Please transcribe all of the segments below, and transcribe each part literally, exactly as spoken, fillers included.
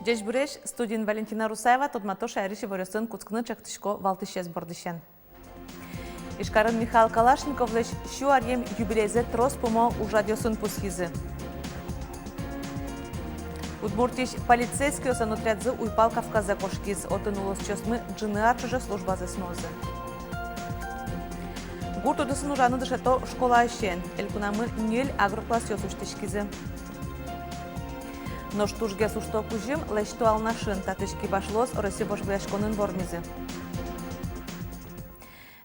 Ӟечбуресь! Студиын Валентина Русаева. Тодмато шаерысь иворъёсын. Кутскыны ӵектӥсько валтӥсез бордысен. Ижкарын Михаил Калашниковлэсь сю аръем юбилейзэ трос пумо ужрадъёсын пусйизы. Удмуртиысь полицейскойёслэн отрядзы Уйпал Кавказэ кошкиз. Отын улосчиосмы ӝыны ар ӵоже службазэс нуозы. Гурт удысын ужаны дышето школаысен. Элькунамы ньыль агроклассъёс усьтӥськизы. Нош тужгес усто кузьым лэсьто Алнашын. Татысь кибашлыос Россия вожвылъяськонын вормизы.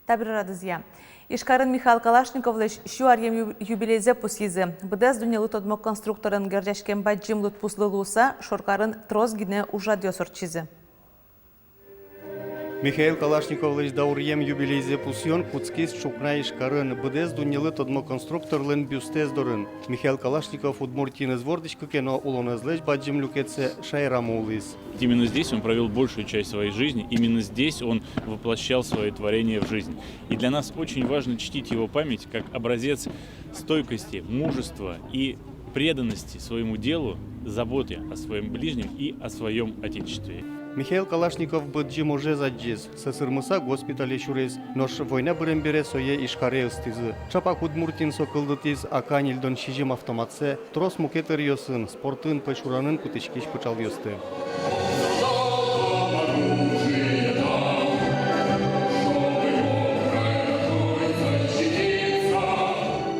Табере радызъя. Ижкарын Михаил Калашниковлэсь сю аръем ю-, юбилейзэ пусйизы. Быдэс дуннелы тодмо конструкторен герӟаськем бадӟым лыдпуслы луыса, шоркарын трос гинэ ужрадъёс ортчизы. Михаил Калашниковлэсь дауръем юбилейзэ пусъён кутскиз ӵукна Ижкарын, быдэс дуннелы тодмо конструкторлэн бюстэз дорын. Михаил Калашников Удмуртиын ӧз вордӥськы ке но, улонэзлэсь бадӟым люкетсэ шаерамы улӥз. Ведь именно здесь он провёл большую часть своей жизни, именно здесь он воплощал свои творения в жизнь. И для нас очень важно чтить его память как образец стойкости, мужества и преданности своему делу, заботы о своём ближнем и о своём Отечестве. Михаил Калашников Быдӟым ожез адӟиз, сӧсырмыса госпитале сюриз, нош война бырем бере сое Ижкаре ыстӥзы. Ӵапак Удмуртиын со кылдытӥз АК ньыльдон сизьым автоматсэ, трос мукет ӧръёсын, спортын, пӧйшуранын кутӥськись пыӵалъёсты.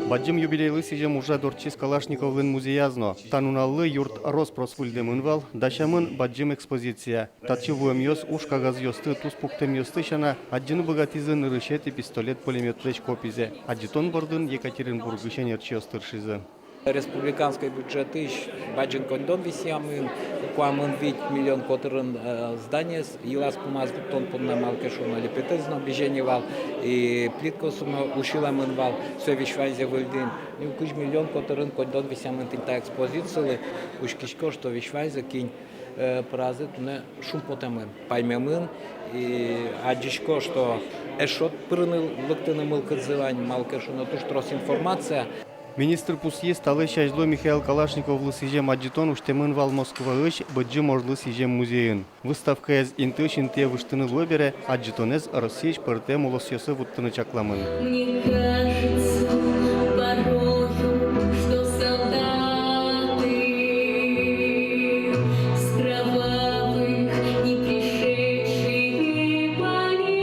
Бадӟым юбилейлы сӥзем ужрад ортчиз Калашниковлэн музеяз но. Та нуналлы юрт рос-прос выльдэмын вал, дасямын бадӟым экспозиция. Татчы вуэмъёс уж кагазъёсты, туспуктэмъёсты сяна, адӟыны быгатӥзы нырысетӥ пистолет-пулемётлэсь копизэ. Адӟытон бордын Екатеринбургысь ӧнерчиос тыршизы. Республиканской бюджетысь бадӟым коньдон висъямын, куамын вить миллион котырын, э, зданиез йылаз-пумаз вуттон понна. Малы ке шуоно, липетэз но бызе ни вал, и плиткаос но усьылэмын вал, со весь ваньзэ выльдӥм. Ну, кызь миллион котырын коньдон висъямын тӥни та экспозицилы. Учкисько, что весь ваньзэ, кин, э, пыразы, туннэ шумпотэмын, паймемын, и адӟисько, что эшшо пырыны лыктыны мылкыдзы вань, малы ке шуоно, туж трос информация. Министр пусйиз, талэсь азьло Михаил Калашниковлы сӥзем адӟытон усьтэмын вал Москваысь Быдӟым ожлы сӥзем музейын. Выставкаез интыысь интые выжтыны луэ бере, адӟытонэз Россиысь пӧртэм улосъёсы вуттыны чакламын. Мне кажется порою, что солдаты с кровавых не пришедшие полей.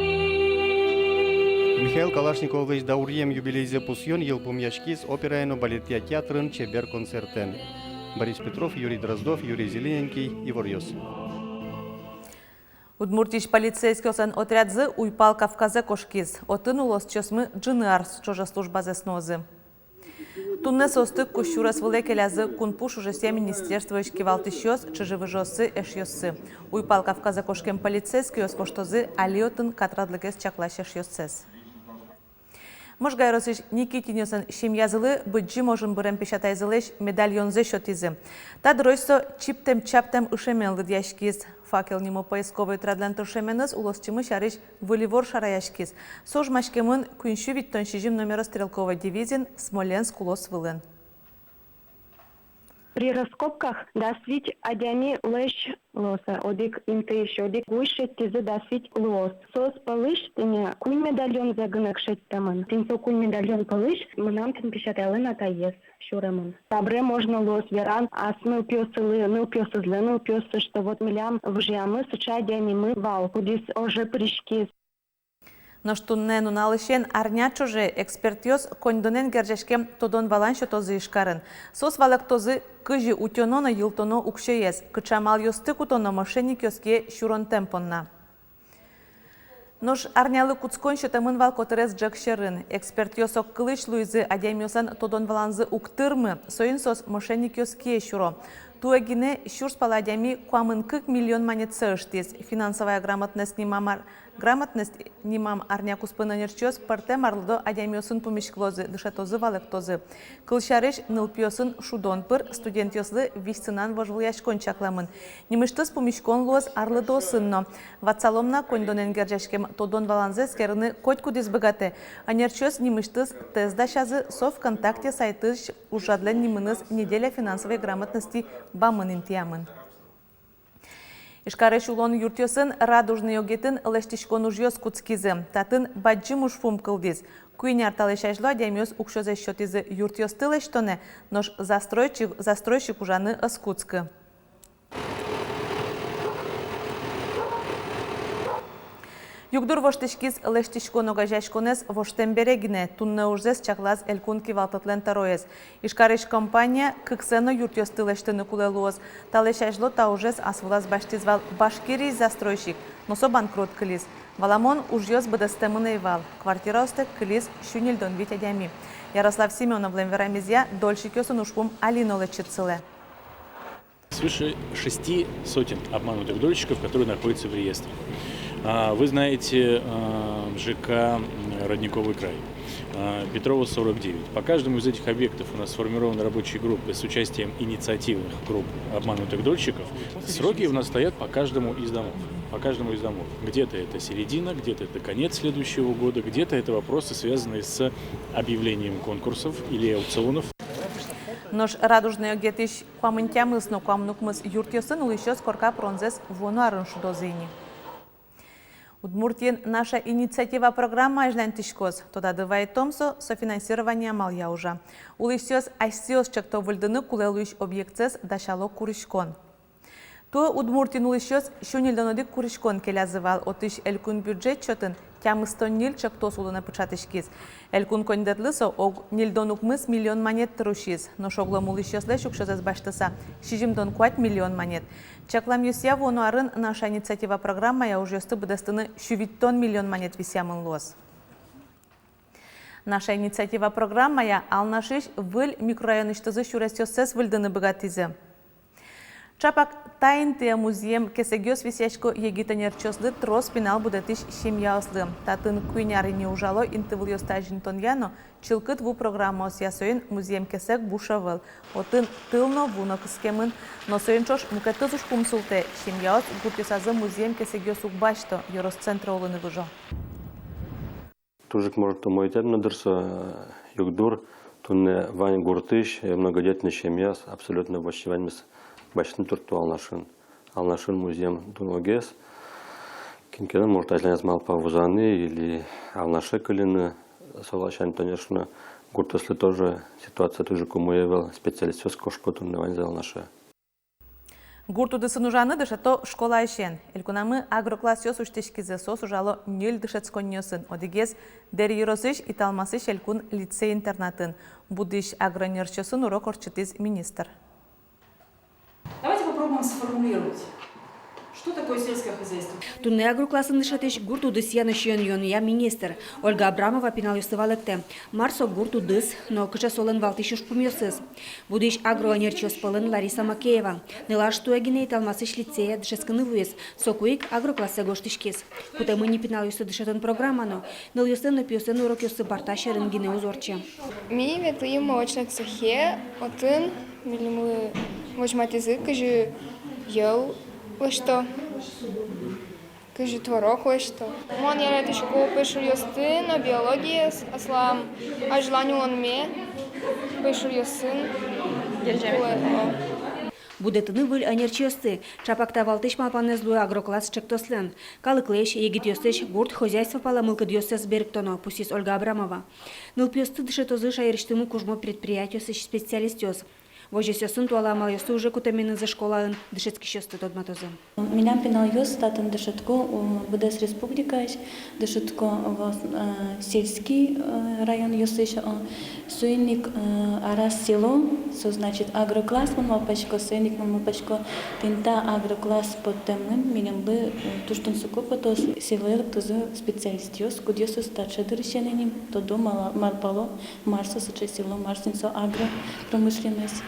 Михаил Калашниковлэсь дауръем юбилейзэ пусйон йылпумъяськиз операя но балетъя театрын чебер концертэн. Борис Петров, Юрий Дроздов, Юрий Зелененький, «Иворъёс». Удмуртиысь полицейскойёслэн отрядзы Уйпал Кавказэ кошкиз. Отын улосчиосмы ӝыны ар ӵоже службазэс нуозы. Туннэ соосты кузь сюрес вылэ келязы кун пуш ужъёсъя министерствоысь кивалтӥсьёс, чыжы-выжыоссы, эшъёссы. Уйпал Кавказэ кошкем полицейскойёс воштозы али отын катрадлыкез чаклась эшъёссэс. Можга ёросысь Никитинъёслэн семьязылы Быдӟым ожын бырем песятайзылэсь медальонзэ сётӥзы. Та дырозь со чиптэм-чаптэм ышемен лыдъяськиз. «Факел» нимо поисковой отрядлэн тыршеменыз улосчимы сярысь выль ивор шараяськиз. Со ожмаськемын куинь сю витьтон сизьым номеро стрелковой дивизиын Смоленск улос вылын. При раскопках дас вить адямилэсь луоз, одӥг интыысь, одӥг гуысь шедьтӥзы дас вить луоз. Соос пӧлысь тӥни куинь медальонзэ гинэ ик шедьтэмын. Тӥни со куинь медальон пӧлысь мынам тӥни песятайлэн атаез сюремын. Табере можно луоз вераны ас нылпиосызлы, нылпиосызлы, нылпиосыз, что вот милям выжыямы сыӵе адямимы вал, кудӥз оже пыриськиз. Нош туннэ нуналысен арня ӵоже экспертъёс коньдонэн герӟаськем тодон-валан сётозы Ижкарын. Соос валэктозы, кызьы утёно но йылтоно уксёез, кыӵе амалъёсты кутоно мошенникъёс кие сюронтэм понна. Нош арнялы кутскон сётэмын вал котырес ӝӧк сьӧрын. Экспертъёс огкылысь луизы: адямиослэн тодон-валанзы уг тырмы, соин соос мошенникъёс кие сюро. Туэ гинэ сюрс пала адями куамын кык миллион манетсэ ыштӥз. «Финансовая грамотность» нимам ар-, «Грамотность» нимам арня куспын ӧнерчиос пӧртэм арлыдо адямиосын пумиськылозы, дышетозы, валэктозы. Кылсярысь, нылпиосын шудон пыр, студентъёслы визь сынан вожвылъяськон чакламын. Нимысьтыз пумиськон луоз арлыдоосын но. Ватсалом на, коньдонэн герӟаськем тодон-валанзэ эскерыны котькудӥз быгатэ. Ӧнерчиос нимысьтыз тест дасязы, со ВКонтакте сайтысь ужрадлэн нимыныз «Неделя финансовой грамотности» бамын интыямын. Ижкарысь улон юртъёсын «Радужный» огетын лэсьтӥськон ужъёс кутскизы. Татын бадӟым ужпум кылдӥз. Куинь ар талэсь азьло адямиос уксёзэс сётӥзы юртъёсты лэсьтонэ, нош застройщик, застройщик ужаны ӧз кутскы. Югдур воштӥськиз лэсьтӥськон огазеяськонэз воштэм бере гинэ. Туннэ ужзэс чаклаз элькун кивалтэтлэн тӧроез. Ижкарысь компания кыксэ но юртъёсты лэсьтыны кулэ луоз. Талэсь азьло та ужез ас вылаз басьтӥз вал Башкириысь застройщик, но со банкрот кылиз. Валамон, ужъёс быдэстэмын ӧй вал. Квартираостэк кылиз сю ньыльдон вить адями. Ярослав Семёновлэн верамезъя, дольщикъёсын ужпум али но лэчыт сылэ. Свыше шести сотен обманутых дольщиков, которые находятся в реестре. А, вы знаете, а, ЖК «Родниковый край», а, Петрова, сорок девять. По каждому из этих объектов у нас сформированы рабочие группы с участием инициативных групп обманутых дольщиков. Сроки у нас стоят по каждому из домов. По каждому из домов. Где-то это середина, где-то это конец следующего года, где-то это вопросы, связанные с объявлением конкурсов или аукционов. Нош «Радужный» огетысь куамын тямыс но куамын укмыс юртъёсын улӥсьёс корка пыронзэс вуоно арын шудозы ини. Удмуртиын «Наша инициатива» программа азьланьтӥськоз. Тодады вайытом, со софинансирование амалъя ужа. Улӥсьёс асьсэос чекто выльдыны кулэ луись объектсэс, дасяло куриськон. Туэ Удмуртиын улӥсьёс сю ньыльдон одӥг куриськон келязы вал. Отысь элькун бюджет счётын тямыстон ньыль чектос улонэ пыӵатӥськиз. Элькун коньдэтлы со ог ньыльдон укмыс миллион манет тыр усиз. Нош оглом улӥсьёслэсь уксёзэс басьтыса, сизьымдон куать миллион манет. Чакламъёсъя, вуоно арын «Наша инициатива» программая ужъёсты быдэстыны сю витьтон миллион манет висъямын луоз. «Наша инициатива» программая Алнашысь выль микрорайонысьтызы сюресъёссэс выльдыны быгатӥзы. Чапак та интые музъем кесэгъёс висъясько егит ӧнерчиослы, трос пинал будэтӥсь семьяослы. Татын куинь ар ини ужало интывылъёсты азинтонъя но чылкыт ву программаосъя. Соин музъем кесэг буш ӧвӧл. Отын тыл но, ву но кыскемын. Но соин ӵош мукетыз ужпум султэ: семьяос гуртъёсазы музъем кесэгъёс уг басьто, ёрос центре улыны выжо. Туж ик, может, умойтэм но дыр со, э, югдур. Туннэ вань гуртысь, э, многодетной семьяос абсолютно вочеваньмес басьтыны туртто Алнашын. Алнашын музъем дуногес. Кин ке но, может, азьланяз малпа вузаны или Алнаше кыльыны. Со ласянь, конечно, гуртъёслы тоже ситуация туж ик умой ӧвӧл, специалистъёс кошко туннэ ваньзэ Алнаше. Гурт удысын ужаны дышето школаысен. Элькунамы агроклассъёс усьтӥськизы, соос ужало ньыль дышетсконниосын, одӥгез Дэри ёросысь Италмасысь элькун лицей-интернатын. Будӥсь агроӧнерчиосын урок ортчытӥз министр. Давайте попробуем сформулировать, что такое сельское хозяйство. Туннэ агроклассын дышетӥсь гурт удысъя но сиён-юонъя министр Ольга Абрамова пиналъёсты валэктэ, мар со гурт удыс но кыӵе солэн валтӥсь ужпумъёсыз. Будӥсь агроӧнерчиос пӧлын Лариса Макеева. Нылаш туэ гинэ Италмасысь лицее дышетскыны вуиз, соку ик агроклассэ гожтӥськиз. Кутэмын ини пиналъёсты дышетон программа но. Нылъёслэн но пиослэн урокъёссы парта сьӧрын гинэ уз ортче. Ми ветлӥм молочной цехе, отын милемлы возьматӥзы, кызьы йӧл лэсьто. Кызьы творог лэсьто. Мон яратӥсько пӧйшуръёсты но биологиез, аслам азьлань улонме пӧйшуръёсын кулэ. Будэтыны выль ӧнерчиосты — чапак та валтӥсь малпанэз луэ агрокласс чектослэн. Калыклэсь, егитъёслэсь гурт хозяйство пала мылкыдъёссэс берыктоно, пусйиз Ольга Абрамова. Нылпиосты дышетозы шаерысьтымы кужмо предприятиосысь специалистъёс. Возёсъёсын туала амалъёсты уже кутэменызы школаын, дышетскисьёсты тодматозы. Милям пиналъёс татын дышетско, у, быдэс республикаысь, дышетско, у, э, сельский, э, районъёсысь, э, соин ик, э, араз село, со, значит, агрокласс, мон малпасько, соин ик мон малпасько, тӥни та агрокласс поттэмын милемлы, э, туж тунсыко потоз, селое лыктозы специалистъёс, кудъёсыз таӵе дырысен ини тодо, мала-, малпало, мар со сыӵе село, мар син со агропромышленность.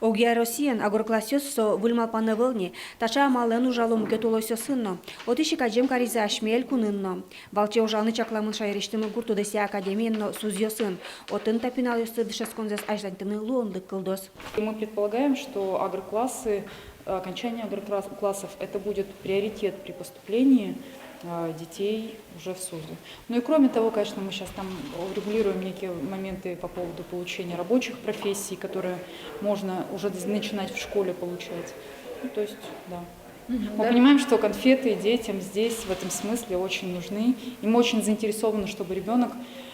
Огъя Россиын агроклассъёс — со выль малпан ӧвӧл ни. Таӵе амалэн ужало мукет улосъёсын но. Отысь ик адӟем каризы асьме элькунын но. Валче ужаны чакламын шаерысьтымы гурт удысъя академиен но СУЗъёсын. Отын та пиналъёсты дышетсконзэс азьланьтыны луонлык кылдоз. Мы предполагаем, что агроклассы, окончание агроклассов — это будет приоритет при поступлении, э, детей уже в СУЗы. Ну и кроме того, конечно, мы щас там урегулируем некие моменты по поводу получения рабочих профессий, которые можно уже з-, начинать в школе получать. Ну, то есть, да. Мы понимаем, что конфеты детям здесь в этом смысле очень нужны, и мы очень заинтересованы, чтобы ребёнок,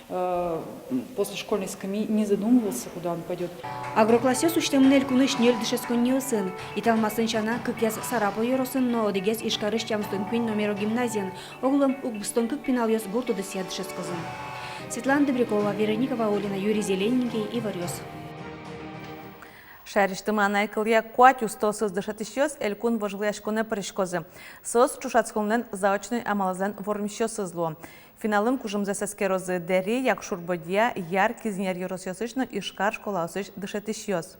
э, после школьной скамьи не задумывался, куда он пойдёт. Агроклассъёс усьтэмын элькунысь ньыль дышетсконниосын. Италмасын сяна, кыкез Сарапул ёросын но одӥгез Ижкарысь тямыстон куинь номеро гимназиын. Огъя укмыстон кык пиналъёс гурт удысъя дышетскозы. Светлана Добрякова, Вероника Ваулина, Юрий Зелененький, Иворъёс. Шаерысьтымы анай кылъя куать устоосыз дышетӥсьёс элькун вожвылъяськонэ пыриськозы. Соос ӵошатсконлэн заочной амалэзлэн вормисьёсыз луо. Финалын кужымзэс эскерозы Дэри, Якшур-Бӧдья, Яр, Кизнер ёросъёсысь но Ижкар школаосысь дышетӥсьёс.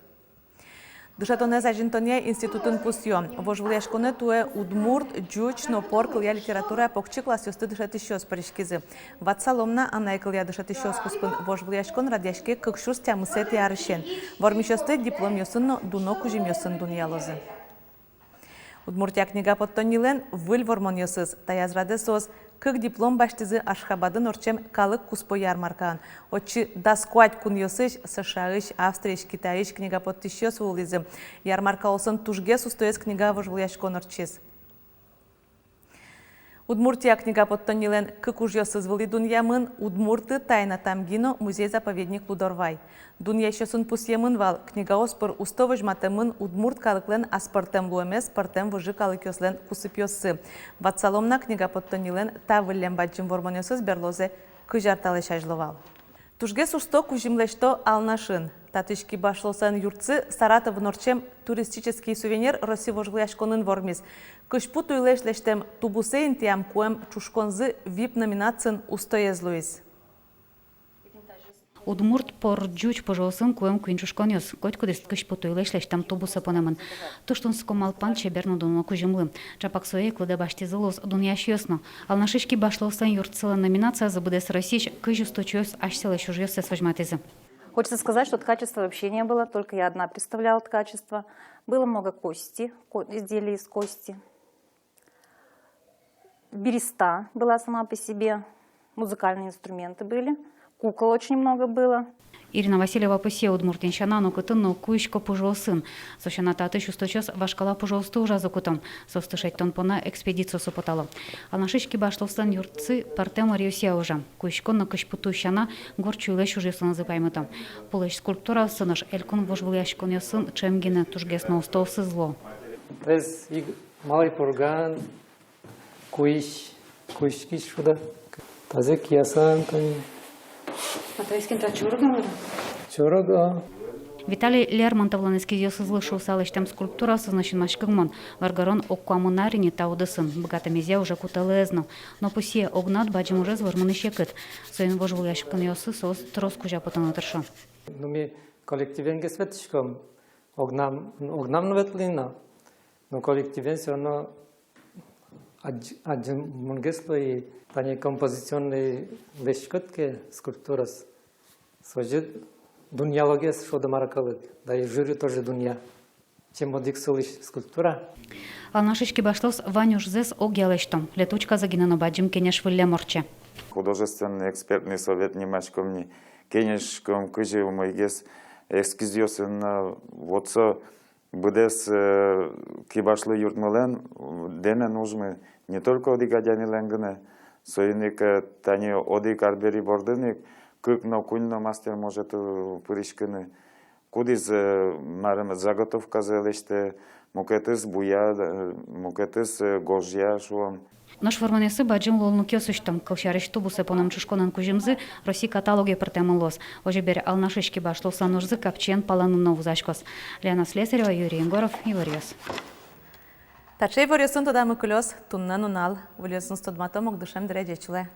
Дышетонэз азинтонъя институтын пусъё. Вожвылъяськонэ туэ удмурт, ӟуч но пор кылъя, литературая покчи классъёсты дышетӥсьёс пыриськизы. Ватсалом на, анай кылъя дышетӥсьёс куспын вожвылъяськон радъяське кык сюрс тямысэтӥ арысен. Вормисьёсты дипломъёсын но дуно кузьымъёсын дунъялозы. «Удмуртия» книга поттоннилэн выль вормонъёсыз. Таяз радэ соос кык диплом басьтӥзы Ашхабадын ортчем калык куспо ярмаркаын. Отчы дас куать кунъёсысь, США-ысь, Австриысь, Китайысь книга поттӥсьёс вуылӥзы. Ярмарка улсын тужгес устоез книга вожвылъяськон ортчиз. «Удмуртия» книга поттоннилэн кык ужъёсыз вылӥ дунъямын: «Удмурты», «Тайна тамги» но «Музей-заповедник Лудорвай». Дунъясьёсын пусъемын вал, книгаос пыр усто возьматэмын удмурт калыклэн аспӧртэм луэмез пӧртэм выжы калыкъёслэн кусыпъёссы. Ватсалом на, книга поттоннилэн та выллем бадӟым вормонъёсыз берлозэ кызь ар талэсь азьло вал. Тужгес усто кузьым лэсьто Алнашын. Татысь кибашлыослэн юртсы Саратовын ортчем «Туристический сувенир» Росси вожвылъяськонын вормиз. Кызьпу туйлэсь лэсьтэм тубусэ интыям куэм ӵушконзы вип номинациын устоез луиз. Удмурт, пор, ӟуч пужыосын куэм куинь ӵушконъёс, котькудӥз кызьпу туйлэсь лэсьтэм тубусэ понэмын. Туж тунсыко малпан, чебер но дуно кузьымлы. Ӵапак сое ик лыдэ басьтӥзы луоз дунъясьёс но. Алнашысь кибашлыослэн юртсылэн номинациязы быдэс Россиысь кызь усточиос асьсэлэсь ужъёссэс возьматӥзы. Хочется сказать, что ткачества вообще не было, только я одна представляла ткачество. Было много кости, ко-, изделий из кости. Береста была сама по себе, музыкальные инструменты были, кукол очень много было. Ирина Васильева пусъе: Удмуртиын сяна, нокытын но уг куисько пужыосын. Со сяна, татысь усточиос вашкала пужыосты ужазы кутом. Соосты шедьтон понна экспедициосы потало. Алнашысь кибашлыослэн юртсы пӧртэм ӧръёсъя ужа. Куиськон но кызьпу туй сяна, горд сюйлэсь ужъёсынызы паймыто. Пулэсь скульптураосы нош элькун вожвылъяськонъёсын ӵем гинэ, тужгес но устоосыз луо. Таиз ик Малый Пурган, куись, куиськись шудо. Тазэ киясан тани. А таиз кин та, чорыг-а мар-а? Чорыг, а. Виталий Лермонтовлэн эскизъёсызлы шуыса лэсьтэм скульптураосыз но синмаськыгмон. Воргорон ог куамын ар ини та удысын, быгатэмезъя уже кутэлэ ӧз но. Но пусъе: огнад бадӟым ужез вормыны секыт. Соин вожвылъяськонъёсы соос трос кузя потыны тыршо. Ну, ми коллективенгес ветлӥськом, огнам, огнам но ветлӥ но, но коллективен всё равно адӟ-, адӟымонгес луи. Тани композиционный лэсьтӥськод ке скульптураос, со озьы дунъялогес, шуод-а мар-а калык, да и жюри тоже дунъя, чем одӥг сылӥсь скульптура. Алнашысь кибашлыос вань ужзэс огъя лэсьто. Летучказы гинэ но бадӟым кенеш выллем ортче. Художественный экспертный совет нимаськом ни, кенешиськом, кызьы умойгес эскизъёсын но. Вот со быдэс, э, кибашлы юртмылэн дэмен ужмы не только одӥг адямилэн гинэ. Соин ик, э, тани одӥг арбери бордын ик кык но, куинь но мастер может, э, пыриськыны. Кудӥз, э, марым, заготовказэ лэсьтэ, мукетыз буя, э, мукетыз, э, гожъя, шуом. Нош вормонъёсы бадӟым луонлыкъёс усьто. Кылсярысь, тубусэ поном ӵушконэн кузьымзы Росси каталоге пыртэмын луоз. Озьы бере, Алнашысь кибашлыослэн ужзы капчиен палэнын но вузаськоз. Лена Слесарева, Юрий Егоров, Иворъёс. Таӵе иворъёсын тодамы кылёз туннэ нунал. Выльёсыныз тодматом ук дышем дыре. Ӟеч улэ.